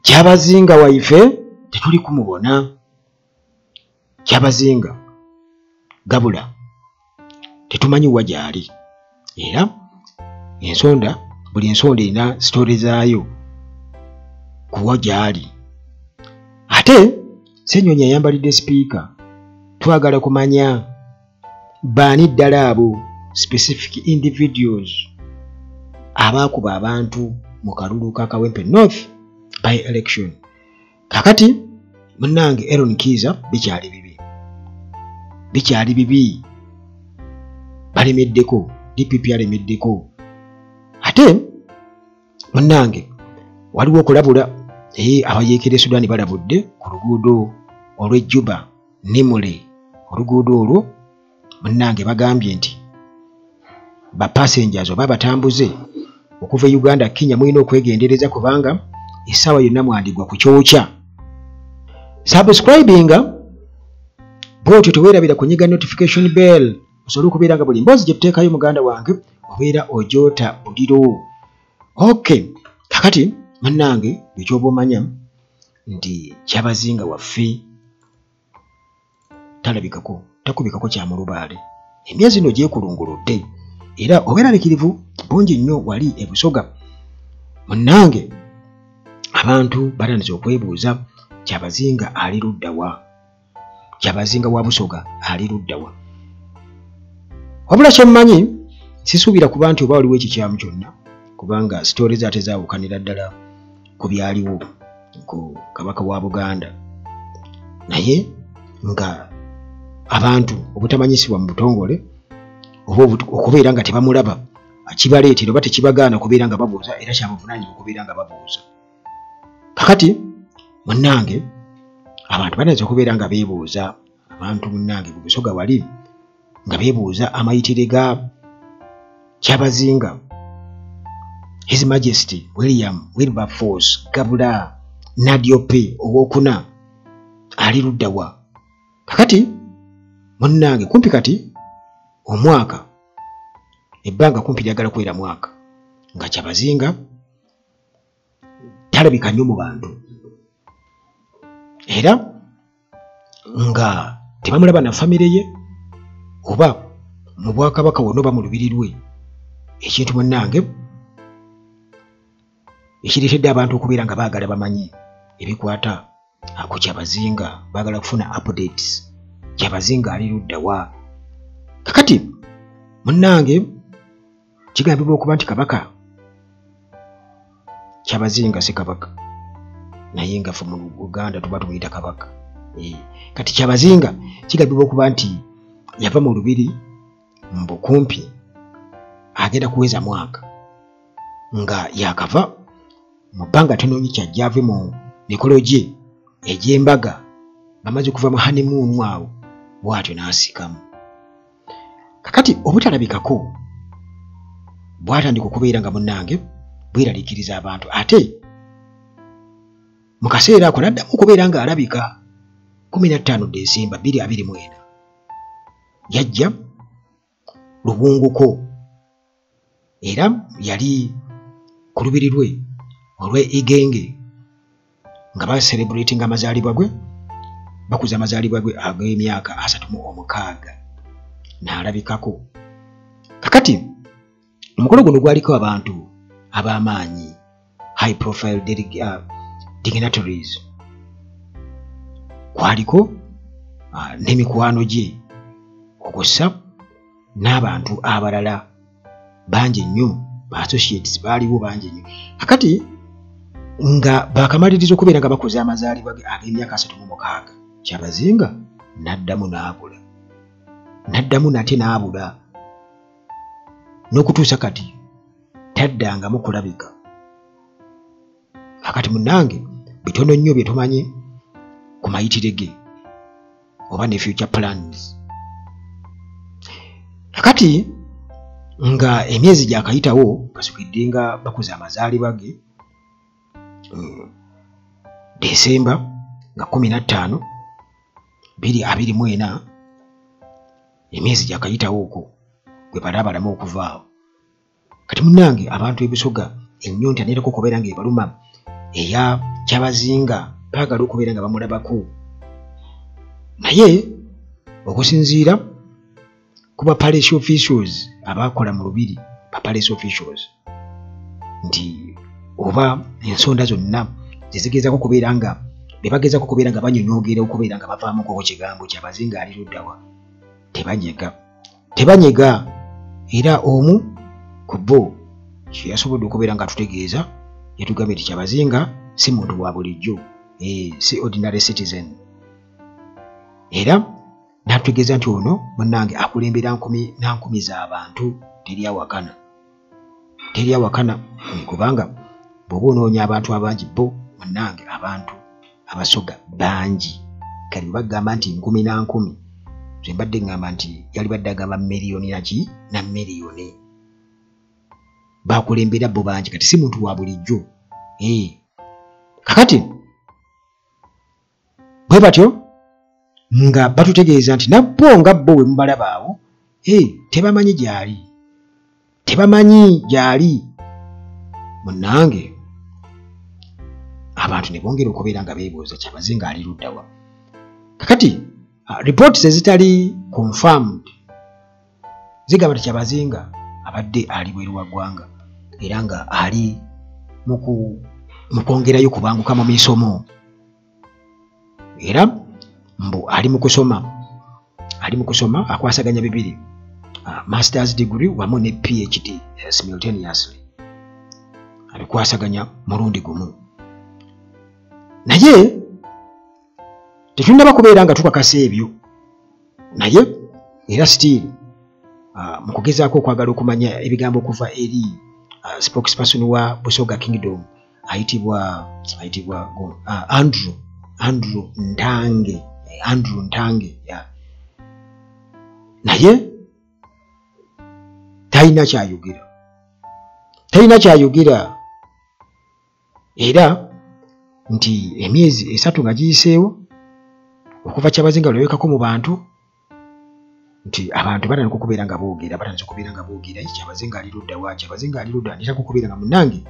Kyabazinga waife tetuli kumubona. Kyabazinga Gabula tetumanyi wa gy'ali, era ensonda buli ensonda erina sitore zaayo kuwa gy'ali. Ate Ssenyonyi ayambalidde sipiika, twagala kumanya baani ddala abo specific individuals abaakuba abantu mu kalulu ka Kawempe North by election. Kakati munnange Aaron Kiiza bikyali bibi, bikyali bibi, balemeddeko, DPP alemeddeko. Ate munnange waliwo okulabula, abayeekera e Sudan balabudde ku luguudo olw'e Juba Nimule. Oluguudo olwo munnange bagambye nti ba passengers oba abatambuze okuva e Uganda Kenya mulina okwegendereza kubanga essaawa yonna mwandigwa ku kyokya. Subscribinga bw'otyo teweerabira kunyiga notification bell osobole okubeera nga buli mboozi gye tuteekayo muganda wange obeera ogyota buliro. Okay, kakati munnange ekyoba omanya nti Kyabazinga waffe talabikako, takubikako kyamulubaale. Emyezi eno gyekulunguludde era obeeraliikirivu bungi nnyo wali e Busoga. Munnange abantu batandise okwebuuza Kyabazinga ali ludda wa, Kyabazinga wa Busoga ali ludda wa. Wabula kye mmanyi sisuubira kuba nti oba waliwo ekikyamu kyonna, kubanga sitoori zaate zaawukanira ddala ku byaliwo ku Kabaka wa Buganda, naye nga abantu obutamanyisibwa mu butongole oba okubeera nga tebamulaba kibaleetera oba tekibagaana kubeera nga babuuza, era kyabuvunaanyizibwa okubeera nga babuuza. Kakati munnange abantu banayinza okubeera nga beebuuza, abantu munnange ku Busoga wali nga beebuuza amayitire ga Kyabazinga His Majesty William Wilberforce Gabula Nadiope owokuna ali ludda wa. Kakati munnange kumpi kati omwaka, ebbanga kumpi lyagala kuwera mwaka nga Kyabazinga talabika nnyo mu bantu, era nga tebamulaba na famire ye oba mu bwakabaka wonna oba mu lubiri lwe. Ekintu munnange ekireetedde abantu okubeera nga baagala bamanye ebikwata ku Kyabazinga, baagala kufuna updates, Kyabazinga ali ludda wa. Kakati munnange kigambibwa okuba nti Kabaka Kyabazinga si kabaka, naye nga ffe mu Uganda tuba tumuyita kabaka. Kati Kyabazinga kigambibwa okuba nti yava mu lubiri mbu kumpi agenda kuweza mwaka nga yakava mu bbanga ttono nnyo kyajja ave mu mikolo gye egy'embaga, bamaze kuva mu honeymoon awo bw'atyo n'asikamu. Kakati obutalabikako bwatandika okubeera nga munnange bweraliikiriza abantu, ate mu kaseera ako n'addamu okubeera ng'alabika 15 Desemba 2024 yajja lubunguko, era yali ku lubiri lwe olw'e Igenge nga bacelebratinga amazaalibwa gwe, bakuza amazaalibwa gwe ag'emyaka 36 n'alabikako. Kakati omukolo guno gwaliko abantu ab'amaanyi, high profile dignitaries, kwaliko n'emikwano gye okwossa n'abantu abalala bangi nnyo, ba associates baaliwo bangi nnyo. Kakati nga bakamaliriza okubeera nga bakuza amazaalibwa ge ag'emyaka 36, Kyabazinga n'addamu n'abula, n'addamu nate n'abula, n'okutuusa kati taddangamu kulabika. Kakati munnange bitono nnyo bye tumanyi ku mayitire ge oba ne future plans. Kakati nga emyezi gyakayitawo kasukidde nga bakuza amazaalibwa ge Desemba nga 15 2024, emyezi gyakayitawo okwo gwe balaabalamu okuva awo. Kati munnange abantu e Busoga ennyonta neereka okubeera ng'ebaluma eya Kyabazinga baagala okubeera nga bamulabako, naye okusinziira ku ba palace officials abakola mu lubiri, ba palace officials, nti oba ensonda zonna zezigezaako okubeera nga bebagezaako okubeera nga banyonyoogera okubeera nga bavaamuko ku kigambo Kyabazinga ali luddawa, tebanyega. Era omu ku bo kyeyasobodde okubeera nga atutegeeza, yatugambye nti Kyabazinga si muntu wa bulijjo, si ordinary citizen. Era n'atutegeeza nti ono munnange akulembera nkumi na nkumi z'abantu, teri awakana, kubanga bw'oba onoonya abantu abangi bo munnange abantu Abasoga bangi. Kati bwe bagamba nti nkumi na nkumi, nze mbadde ŋŋamba nti yalibadde agamba miliyoni naki na miliyoni, bakulembera bo bangi, kati si muntu wa bulijjo. Kakati bwe batyo nga batutegeeza nti nabbo nga bo we mubalaba awo, tebamanyi gy'ali, munnange abantu ne bongera okubeera nga beebuuza Kyabazinga ali luddawa. Kakati reports ezitali confirmed zigamba nti Kyabazinga abadde ali bweru wa ggwanga era nga ali mu kwongerayo kubanguka mu misomo, era mbu ali mu kusoma akwasaganya bibiri, masters degree wamu ne PhD simultaneously, abikwasaganya mulundi gumu. Naye tetunnaba kubeera nga tukakasa ebyo, naye era still mu kugezaako okwagala okumanya ebigambo okuva eri spokesperson wa Busoga Kingdom ayitibwa Andrew Ntange, naye talina kyayogera, era nti emyezi 3 nga giyiseewo okuva Kyabazinga lwewekako mu bantu, nti abantu batandika okubeera nga boogera, Kyabazinga ali ludda wa, Kyabazinga ali ludda, netaka okubeera nga munnange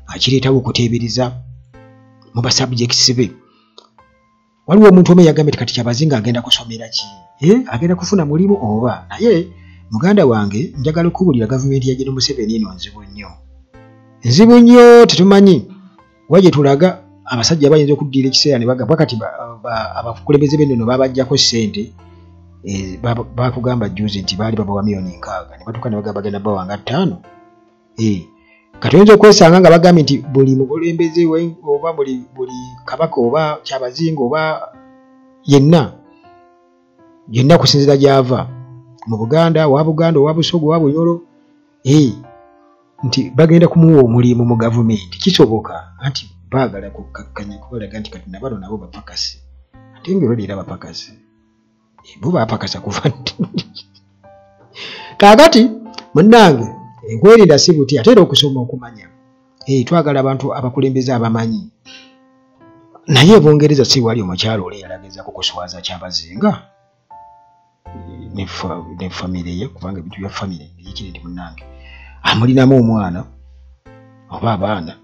akireetawo okuteebereza mu ba subjects be. Waliwo omuntu omu eyagambye nti kati Kyabazinga agenda kusomera ki? Agenda kufuna mulimu oba? Naye muganda wange njagala okubuulira gavumenti ya Gen Museveni eno nzibu nnyo, tetumanyi wa gye tulaga. Abasajja bayinza okuddira ekiseera ne bagamba kati abakulembeze b'ennono babaggyako ssente, bakugamba jjuuzi nti baali babawa miliyoni 6 ne batuuka ne bagamba bagenda bawanga 5. Kati oyinza okwesanga nga bagambye nti buli mukulembeze oba buli kabaka oba Kyabazinga oba yenna kusinziira gy'ava mu Buganda, owa Buganda, owa Busoga, owa Bunyoro, nti bagenda kumuwa omulimu mu gavumenti. Kisoboka anti baagala kukkakkanya kubalaga nti kati nabano nabo bapakasi, ate ngero era bapakasi, bo bapakasa kuva kaakati munnange enkwerinda si buti, ate era okusoma okumanya. Twagala abantu abakulembeze abamanyi, naye Bungereza si wali omukyalo oli yalagezaako kuswaza Kyabazinga ne famire ye, kubanga ebintu bya famire ekiri nti munnange amulinamu omwana oba abaana,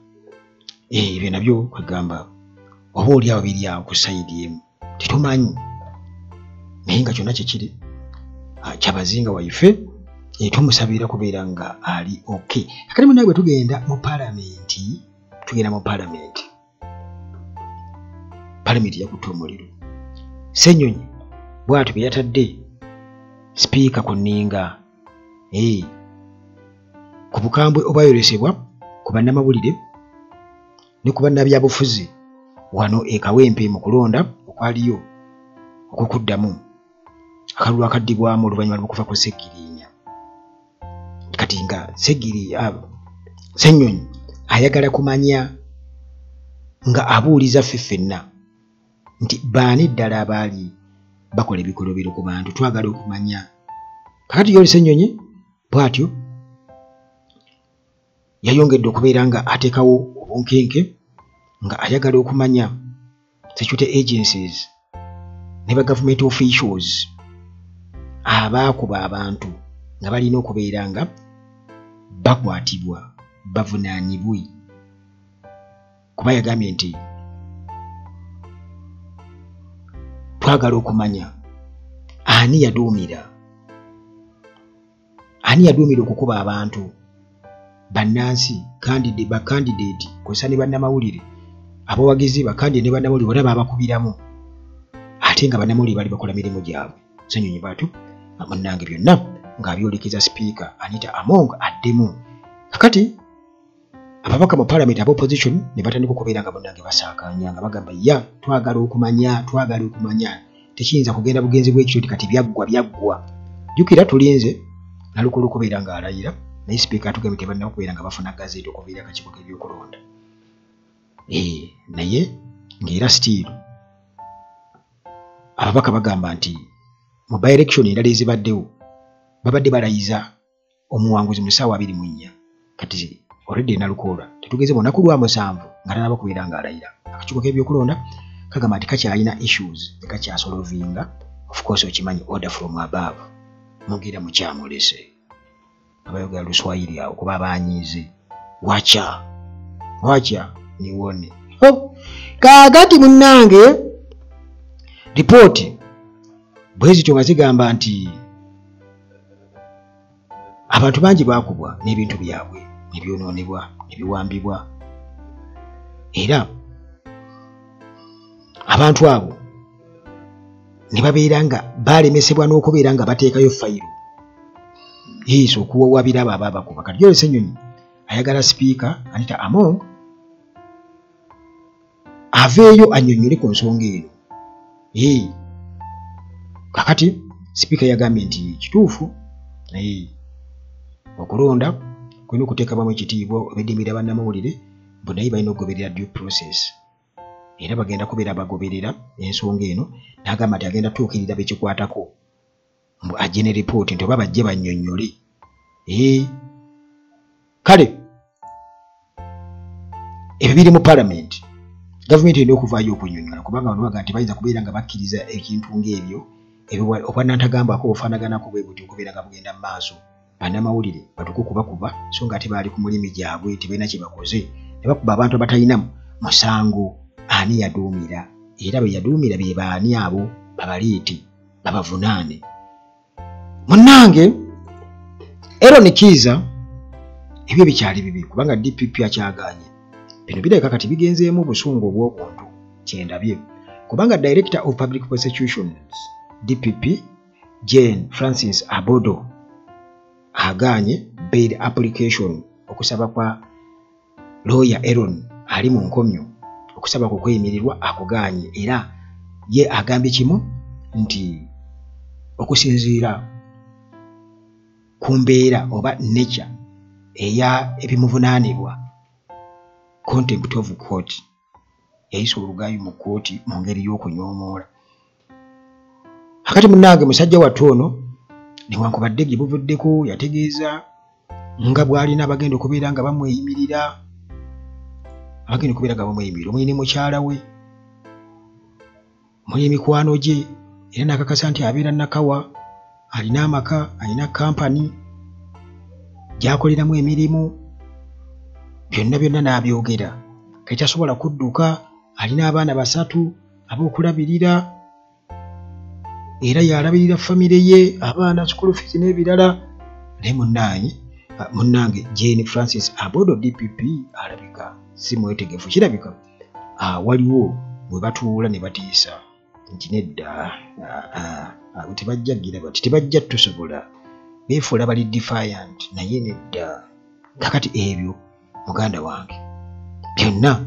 ebyo nabyo kwegamba oba oli awo biri awo ku sayidi emu tetumanyi, naye nga kyonna kyekiri Kyabazinga waife tumusabira kubeera nga ali okay. Kakati munnange bwe tugenda mu palamenti, palamenti yakutte omuliro. Ssenyonyi bw'atyo bwe yatadde sipiika ku nninga ku bukambwe obwayolesebwa ku bannamawulire ne ku bannabyabufuzi wano e Kawempe mu kulonda okwaliyo okw'okuddamu akalulu akaddibwamu oluvannyuma lw'okuva ku Ssegirinya. Kati nga Ssenyonyi ayagala kumanya nga abuuliza ffe ffenna nti baani ddala abaali bakola ebikolobero ku bantu, twagala okumanya. Kakati yoli Ssenyonyi bw'atyo yayongedde okubeera nga ateekawo obunkenke nga ayagala okumanya security agencies ne ba government officials abaakuba abantu nga balina okubeera nga bakwatibwa bavunaanibwe, kuba yagambye nti Twagala okumanya ani yaduumira, ani yaduumira okukuba abantu bannansi, candidate, bakandidate kw'ossa ne bannamawulire, abawagizi bakandidate ne bannamawulire bonna baabakubiramu, ate nga bannamawulire bali bakola mirimu gyabwe. Ssenyonyi bw'atyo munnange byonna ng'abyolekeza Sipiika Anita Among addemu. Kakati ababaka mu Palamenti aba opposition ne batandika okubeera nga munnange basaakaanya nga bagamba ya twagala okumanya, twagala okumanya, tekiyinza kugenda bugenzi bw'ekityo nti kati byaggwa byaggwa. Jjukira tulinze Nalukoola okubeera ng'alayira, naye Sipiika atugambye tebannaba kubeera nga bafuna gazeti okuva eri akakiiko k'ebyokulonda. Naye ng'era still ababaka bagamba nti mu by-election endala ezibaddewo babadde balayiza omuwanguzi mu ssaawa 24. Kati already Nalukoola tetugeze mu lunaku lwa 7 nga tannaba kubeera ng'alayira. Akakiiko k'ebyokulonda kagamba nti kakyalina issues tekakyasolovinga. Of course okimanyi order from above, mugira mukyamulese abayogera Luswayiri awo kuba banyiize wacha wacha niwone. Kaakati munnange ripooti bwe zityo nga zigamba nti abantu bangi baakubwa n'ebintu byabwe ne byonoonebwa ne biwambibwa, era abantu abo ne babeera nga balemesebwa n'okubeera nga bateekayo fayiro yiiso okuwawabira abo abaabakuba. Kati Joel Ssenyonyi ayagala Sipiika Anita Among aveeyo annyonnyole ku nsonga eno. Kakati Sipiika yagambye nti kituufu okulonda kulina okuteekebwamu ekitiibwa ebiddimira bannamawulire, mbu naye balina okugoberera due process, era bagenda kubeera bagoberera ensonga eno. N'agamba nti agenda tuukirira bekikwatako mbu ajje ne ripooti nti oba bajje bannyonnyole. Kale ebyo biri mu Palamenti. Gavumenti erina okuvaayo okunnyonnyola kubanga bano bagamba nti bayinza kubeera nga bakkiriza ekintu ng'ebyo obwannantagambwako obufaanaganako bwe butyo okubeera nga bugenda mu maaso, bannamawulire batuuke okubakuba so nga ate baali ku mulimu gyabwe tebalina kye bakoze, ne bakuba abantu abatalina musango. Ani yaduumira? Era be yaduumira be baani abo? Babaleete babavunaane. Munnange Aaron Kiiza ebyo bikyali bibi kubanga DPP akyagaanye. Bino birabika kati bigenzeemu obusungu obw'obuntu kyendabye, kubanga Director of Public Prosecutions DPP Jane Francis Abodo agaanye bail application, okusaba kwa lawyer Aaron ali mu nkomyo, okusaba kwe kweyimirirwa akugaanye. Era ye agambye kimu nti okusinziira ku mbeera oba nature eya ebimuvunaanibwa, contempt of court, yayisa olugaayu mu kkooti mu ngeri y'okunyoomoola. Akati munnange musajja wattu ono newankubadde gye buvuddeko yategeeza nga bw'alina abagenda okubeera nga bamweyimirira, abagenda okubeera nga bamweyimirira omuli ne mukyala we, omuli emikwano gye, era n'akakasa nti abeera Nakawa, alina amaka, alina kampani gy'akoleramu emirimu, byonna byonna n'abyogera. Kati tasobola kudduka, alina abaana 3 ab'okulabirira, era y'alabirira famire ye, abaana school fees n'ebirala. Naye munnange Jane Francis Abodo DPP alabika si mwetegefu. Kirabika waliwo we batuula ne batiisa nti nedda, abo tebajja gira bati, tebajja tusobola, beefuula bali defiant, naye nedda. Kakati ebyo muganda wange byonna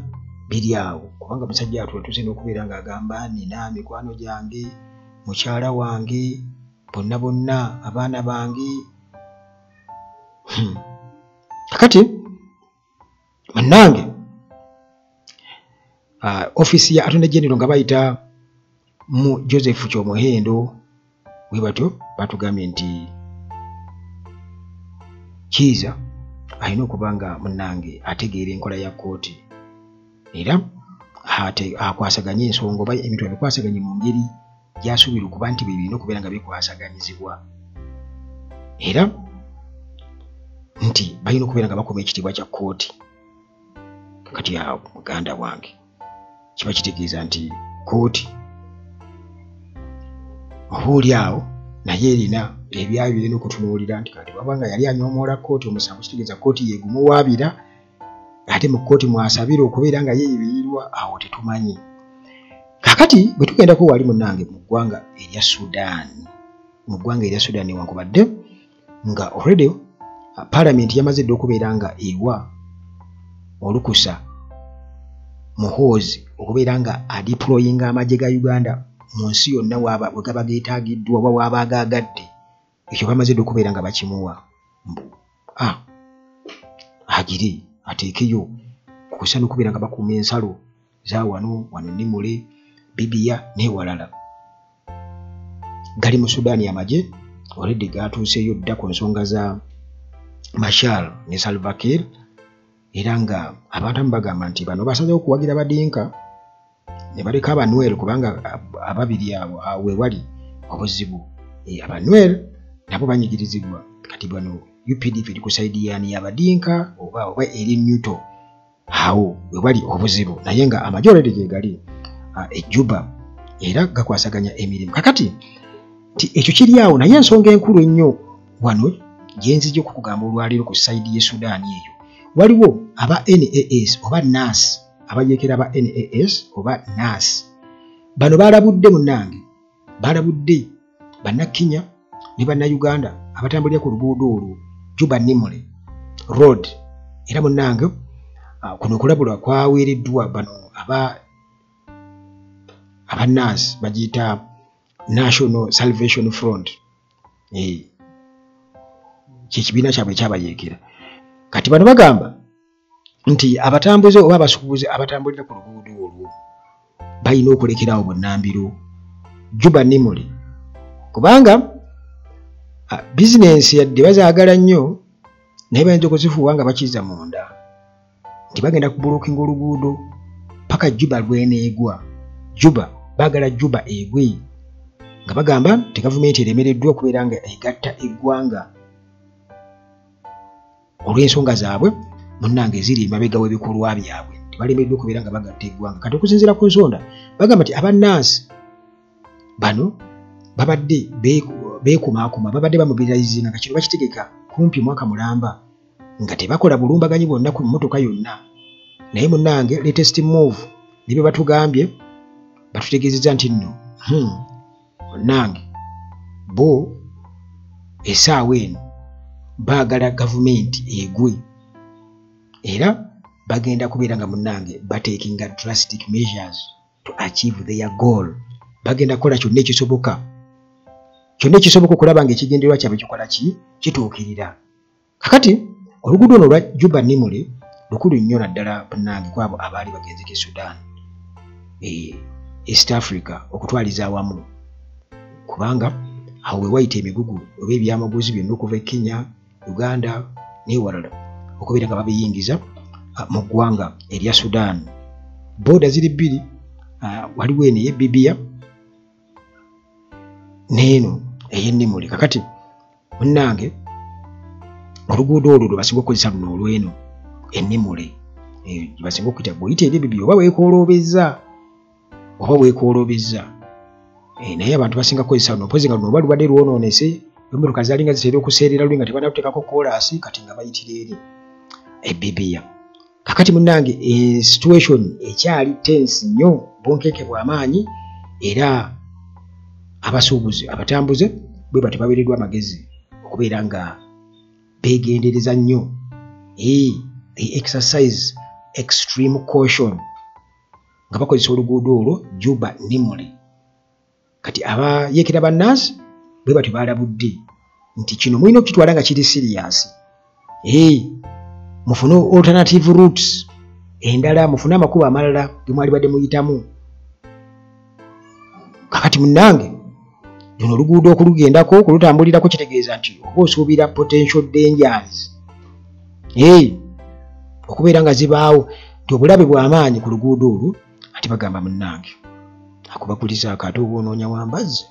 biri awo, kubanga musajja atuuse n'okubeera ng'agamba nina mikwano gyange, mukyala wange, bonna bonna abaana bange. Kakati munnange ofiisi ya Attorney General nga bayita mu Joseph Kyomuhendo bwe batyo batugambye nti Kiiza alina okuba nga munnange ategeera enkola ya kkooti, era akwasaganye ensonga oba ebintu abikwasaganye mu ngeri gy'asuubira okuba nti bye birina okubeera nga bikwasaganyizibwa, era nti balina okubeera nga bakuma ekitiibwa kya kkooti. Kakati awo muganda wange kiba kitegeeza nti kkooti Oba awo naye erina ebyayo birina okutunuulira nti kati wabanga yali anyoomoola kkooti omusango, kitegeeza kkooti yeegumuwaabira, ate mu kkooti mwasabira okubeera nga yeeyibirirwa, awo tetumanyi. Kaakati bwe tugendako wali munnange mu ggwanga erya Sudan, mu ggwanga erya Sudan, newankubadde nga already parliament yamaze dda okubeera nga ewa olukusa Muhoozi okubeera nga adeployinga amagye ga Uganda mu nsi yonna we gaba geetaagiddwa oba waaba agaagadde, ekyo bamaze dda okubeera nga bakimuwa mbu agire ateekeyo okusa n'okubeera nga bakuuma ensalo za wano wano Nimule, Bibiya n'ewalala. Gali mu Sudan amagye already gatuuseeyo dda ku nsonga za Machar ne Salva Kiir, era nga abantu abamu bagamba nti bano basazeewo okuwagira Badinka ne baleka Abanuer, kubanga ababiri abo awo we wali obuzibu. Abanuer nabo banyigirizibwa. Kati bano UPDF eri ku side yaani, y'Abadinka oba eri neutral? Awo we wali obuzibu, naye nga amagye already gye gali e Juba era gakwasaganya emirimu. Kakati nti ekyo kiri awo, naye ensonga enkulu ennyo wano gye nzija okukugamba olwaleero, ku side y'e Sudan eyo waliwo aba NAS oba NAS, abayeekera aba NAS oba NAS. Bano balabudde munnange, balabudde Bannakenya ne Bannayuganda abatambulira ku luguudo olwo Juba Nimule Road. Era munnange kuno okulabulwa kwaweereddwa bano aba NAS, bagiyita National Salvation Front, kyekibiina kyabwe ekyabayeekera. Kati bano bagamba nti abatambuze oba abasuubuzi abatambulira ku luguudo olwo balina okulekerawo bunnambiro Juba Nimule, kubanga bizinensi yadde bazaagala nnyo, naye bayinza okuzifuuwa nga bakiza munda nti bagenda kublockinga oluguudo paka Juba lweneegwa. Juba baagala Juba egwe, nga bagamba nti gavumenti eremereddwa okubeera nga egatta eggwanga olw'ensonga zaabwe munnange eziri emabega w'ebikolwa byabwe, tebalemereddwa okubeera nga bagatta eggwanga. Kati okusinziira ku nsonda, bagamba nti abannansi bano babadde beekumaakuma, babadde bamobilizinga nga kino bakitegeka kumpi mwaka mulamba nga tebakola bulumbaganyi bwonna ku mmotoka yonna, naye munnange latest move ne bye batugambye, batutegeezezza nti nno munnange bo essaawa eno baagala gavumenti egwe, era bagenda kubeera nga munnange batakinga drastic measures to achieve their goal. Bagenda kukola kyonna ekisoboka, kyonna ekisoboka okulaba nga ekigendererwa kyabwe kikola ki, kituukirira. Kakati oluguudo luno olwa Juba Nimule lukulu nnyo naddala munnange kwabo abaali bagenzeko e Sudan, East Africa okutwaliza awamu, kubanga awo we wayita emigugu oba ebyamaguzi byonna okuva e Kenya, Uganda n'ewalala okubeera nga babiyingiza mu ggwanga erya Sudan. Border ziri bbiri, waliwo eno ey'e n'eno ey'e Nimule. Kakati munnange oluguudo olwo lwe basinga okukozesa luno olw'eno e Nimule gye basinga okuyita. Bw'oyita eri ebibiya oba weekooloobezza, naye abantu basinga kukozesa luno mpozi nga luno oba lubadde lwonoonese, emmotoka zaalinga zitera okuseerera luli nga tebanaluteekako koolaasi, kati nga bayitira eri ebibiya. Kakati munnange situation ekyali tense nnyo, bunkenke bw'amaanyi, era abasuubuzi abatambuze bwe batyo baweereddwa amagezi okubeera nga beegendereza nnyo, they exercise extreme caution nga bakozesa oluguudo olwo Juba Nimule. Kati abayeekera bannansi bwe batyo balabudde nti kino mulina okukitwala nga kiri serious, mufune alternative routes endala, mufune amakubo amalala ge mwalibadde muyitamu. Kakati munnange luno oluguudo okulugendako, okulutambulirako, kitegeeza nti oba osuubira potential dangers okubeera nga zibaawo, nti obulabe bw'amaanyi ku luguudo olwo. Ate bagamba munnange akubakulizaako ate oba onoonya wambazzi.